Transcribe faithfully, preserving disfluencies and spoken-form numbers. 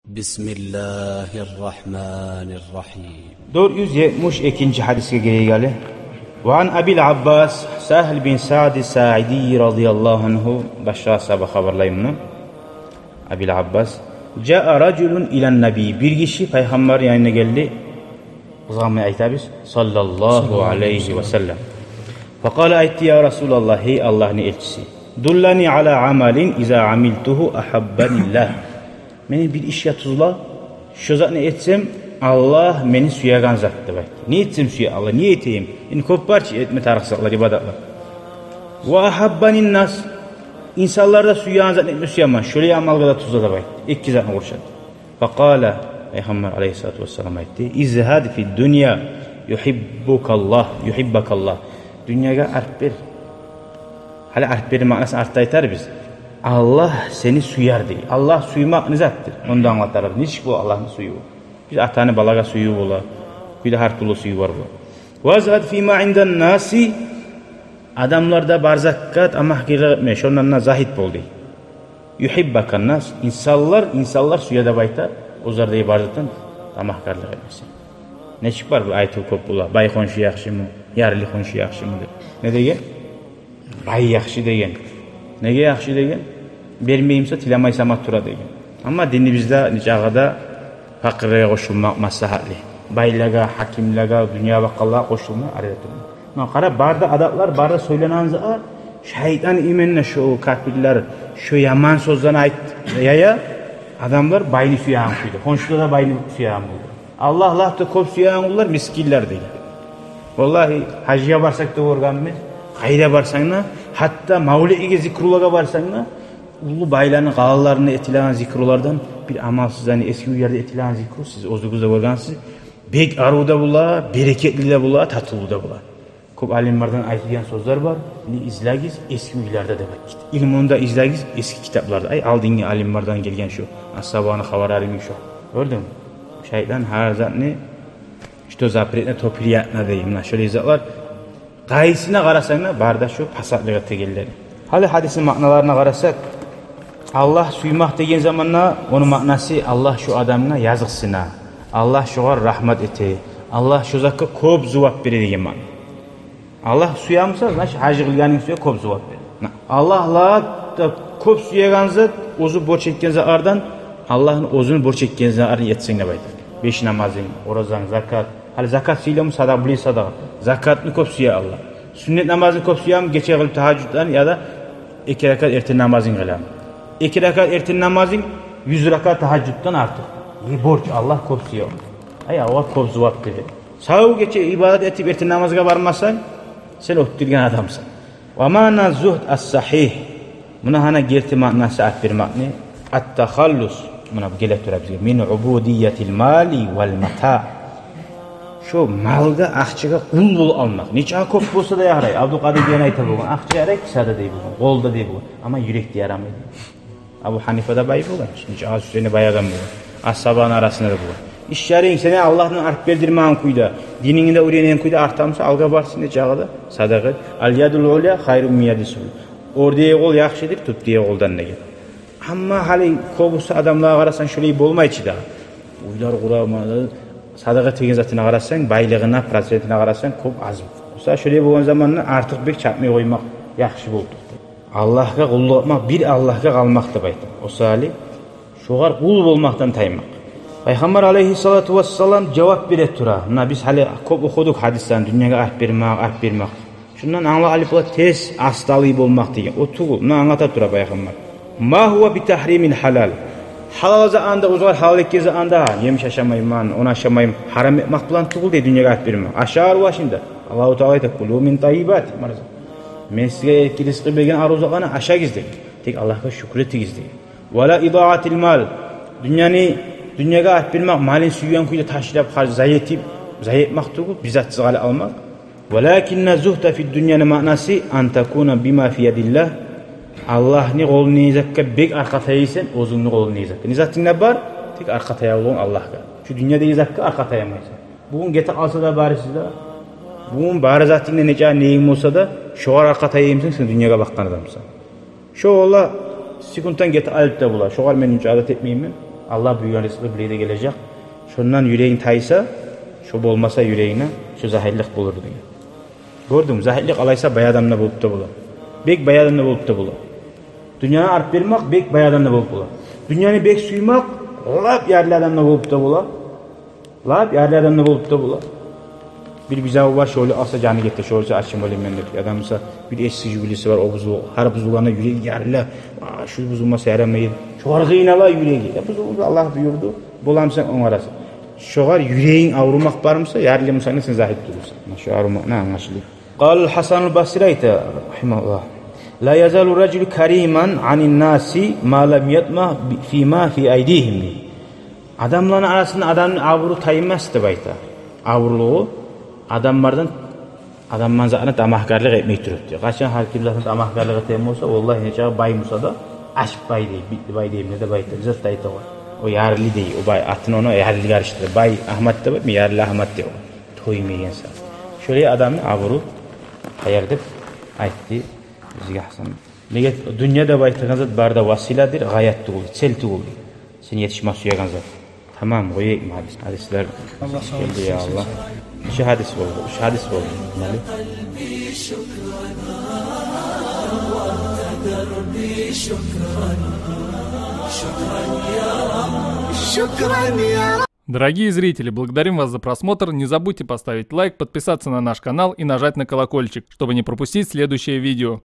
بسم الله الرحمن الرحيم. Дёрт юз етмиш экинчи гьадисге гирейик гьали. وعن أبي العباس سهل بن سعد الساعدي رضي الله عنه, башгъа асгьаба хабарлай муну. Абил Аббас: جاء رجل إلى النبي, бир гиши пайхаммар янына гелди. Къызгъанмай айтабыз, صلى الله عليه وسلم. فقال, айтды: يا رسول الله, гьей Аллагьны элчиси, دلني على عمل إذا عملته أحبني الله. Мени бир ишге тюзле, шо затны этсем, Аллагь мени сюеген зат, деп айтды. Не этсем сюе Аллагь, не этейим? Энни кёп бар чы этме тарыкъ затлар, ибадатлар. وأحبني الناس, инсанлар да сюеген затны этме сюемен, шолай амалгъа да тюзле, деп айтды. Эки затны къошду. فقال, пайхаммар алайгьиссалату вассалам айтды: ازهد في الدنيا يحبك الله, يحبك الله. Дюньягъа арт бер. Гьали арт бермек маънасын артда айтарбыз. Аллагь сени сюер дей. Аллагь сюймек не затдыр? Ону да англатарбыз. Нечик бола Аллагьны сюювю? Бир атаны балагъа сюювю бола. Кюйде гьар тюрлю сююв бар бола. وازهد فيما عند الناس, адамларда бар затгъа тамагькерлик этме, шондан да загьит бол дей. يحبك الناس, инсанлар, инсанлар сюе деп айта, оьзлерде бар затдан тамагькерлик этмесенг. Нечик бар бу айтыв кёп бола, бай хоншу яхшымы, ярлы хоншу яхшымы деп. Не деген? Бай яхшы деген. Неге яхшы деген? Бермеймсе, тилемей сама тура деген. Амма динибизде нечакъы да пакъырлагъа къошулмакъ маслагьатлы. Байлагъа, гьакимлеге, дюнья бакъгъанлагъа къошулма арет этме. Муна къара, бары да адатлар, бары да сёйленеген зат, шайтан именно шо капирлер, шо яман сёзлени айт, яя, адамлар байны сюеген кюйде, хоншулар да байны сюеген болду. Аллагь лап да кёп сюеген къуллар мискинлер деген. Валлагьи, гьажгъа барсакъ да гёргенбиз, къайда барсанг да, гьатта мавлетге, зикрулагъа барсанг да, уллу байланы къалаларында этилеген зикрулардан бир амалсыз, яни эски уьйлерде этилеген зикру, сиз оьзюгюз де гёргенсиз, бек арив де бола, берекетли де бола, татывлу да бола. Кёп алимлерден айтылгъан сёзлер бар, не излегиз эски уьйлерде деп айтды. Илмуну да излегиз эски китапларда. Ай, алдынгъы алимлерден гелген шо асгьабаны хабарлары йимик шо. Гёрдюнгмю? Шайтан гьар затны, что запретно, то приятно деген. Муна шолай затлар, къайсына къарасанг да, бары да шо пасатлыкъ этегенлер. Гьали гьадисни маъналарына къарасакъ, Аллагь сюймек деген заманда, ону маънасы Аллагь шо адамгъа языкъсына, Аллагь шогъар рагьмат эте, Аллагь шо затгъа кёп зувап бере деген маъна. Аллагь сюемусе, значит, гьажи къылгъанынг сюе, кёп зувап бере. Аллагь лап да кёп сюеген зат, оьзю борч этген затлардан, Аллагьны оьзюню борч этген затларын этсенг деп айта. Беш намазынг, оразанг, закат. Гьали закат сыйлымы? Садагъа, булай садагъа. Закатны кёп сюе Аллагь. Сюннет намазны кёп сюеми? Гече къылып тагьажжудланы яда эки ракат эртен намазын къыламы? Эки ракат эртен намазынг юз ракат тагьажжуддан артыкъ. Э, борч, Аллагь кёп сюе. Ай, Аллагь кёп зувап бере. Сав гече ибадат этип, эртен намазгъа бармасанг, сен оьттюрген адамсан. ومعنى الزهد الصحيح. Муна гьана герти маънасы, арт бермекни. التخلص. Муна бу геле тура бизге. من عبودية المال والمتاع. Шо малгъа, акъчагъа къул болуп къалмакъ. Нечакъы кёп болса да ярай. Абдулкъадир деген айта болгъан: акъча ярай кисада дей болгъан, къолда дей болгъан. Амма юрекде ярамай. Абу Гьанифа да бай болгъан, нечакъы сюйсе де бай адам болгъан. Асгьабаны арасында да болгъан. Ишлеринг сени Аллагьдан арт бердирмеген кюйде, динингни де уьйренеген кюйде артамуса, алгъа барсын, нечакъы да садагъа эт. اليد العليا خير من اليد السفلى. Оьрдеги къол яхшыдыр тюпдеги къолдан деген. Амма гьали кёбюсю адамлагъа къарасанг, шолай болмай чы дагъы. Уьйлер къурама, садагъа этеген затына къарасанг, байлыгъына, процентине къарасанг, кёп аз. Мисал, шолай болгъан заманда артыкъ бек чапмай къоймакъ яхшы болуп тура. Аллагьгъа къуллукъ этмек, бир Аллагьгъа къалмакъ деп айта. О саялы шогъар къул болмакъдан таймакъ. Пайхаммар алайгьиссалату вассалам жавап бере тура. Муна биз гьали кёп охудукъ гьадислени, дюньягъа арт бермек, арт бермек. Шундан англап алып бола тез, астарлы болмакъ деген. О тюгюл. Муна англата тура Пайхаммар. ما هو بتحريم الحلال. Гьалал затны да, оьзюгер гьалал этген затны да, емиш ашамайман, ону ашамайман, гьарам этмек булан тюгюл дей дюньягъа арт бермек. Ашар башында Аллагьу Таала айта: كلوا من طيبات ما رزقناكم. Мен сизге эркин ризкъы берген арив затланы ашагъыз деген. Тек Аллагьгъа шюкюр этигиз деген. ولا إضاعة المال. Дюньяны, дюньягъа арт бермек, малын сюйген кюйде ташлап, харж, зая этип, зая этмек тюгюл, бир затсыз къалып къалмакъ. ولكن الزهد في الدنيا маънасы أن تكون بما في يد الله. Аллагьны къолундагъы затгъа бек аркъа таяйсан, оьзюнгню къолунгдагъы затгъа. Не затынг да бар, тек аркъа тая болгъунг Аллагьгъа. Шу дюньядагъы затгъа аркъа таямайсан. Бугюн гете къалса да барысы да, бугюн бары затынг да, нечакъы негенг болса да, шогъар аркъа таяймысан, сен дюньягъа бакъгъан адамсан. Шо валлагь секунддан гете къалып да бола. Шогъар мен унча адат этмеймен. Аллагь буюргъан ризкъы булай да гележек. Шондан юрегинг тайса, шо болмаса юрегингде, шо загьиллик болур деген. Гёрдюнгмю, загьиллик алайса бай адам да болуп да бола. Бек бай адам да болуп да бола. Дюньяны алып бермек бек бай адам да болуп бола. Дюньяны бек сюймек лап ярлы адам да болуп да бола. Лап ярлы адам да болуп да бола. Бир бузаву бар, шолай алса жаны гете, шолай алса ачынмайман мен деп. Адам буса бир эски жигулиси бар, о бузулгъан, гьар бузулгъанда юреги ярыла. А, шу бузулмаса ярамай эди. Шогъар къыйнала юреги. Я бузулду, Аллагь буюрду. Боламысан, онгарасан. Шогъар юрегинг аврумакъ бар буса, ярлы бусанг да сен загьит тюгюлсен. Муна шу аврумакъ не англашыла. قال الحسن البصري رحمه الله: لا يزال الرجل كريما عن الناس ما لم يطمع فيما في أيديهم. Адамланы арасында адамны абуру таймас деп айта. Абурлугъу адамлардан, адамланы затына тамагьгъарлыкъ этмей туруп дей. Къачан гьар ким затына тамагьгъарлыкъ этеген болса, валлагь, нечакъы бай буса да, ашып бай дей, битли бай дей, не деп айта, бир зат да айта къой. О ярлы дей, о бай, атын ону ярлы къарышдыра. Бай Агьмат деп айтмай, ярлы Агьмат дей о. Тоймайгъан сагьат. Шолай адамны абуру таяр деп айтды бизге Гьасан. Неге дюнья деп айтагъан зат бары да василадыр, гъаят тюгюл, цель тюгюл. Сен етишме сюеген зат. Тамам, къояйыкъмы гьадис? Гьадислер Аллагь савлукъ гелди, я берсин. Аллагь. Уьч гьадис болду, уьч гьадис болду. Мали? Дорогие зрители, благодарим вас за просмотр. Не забудьте поставить лайк, подписаться на наш канал и нажать на колокольчик, чтобы не пропустить следующее видео.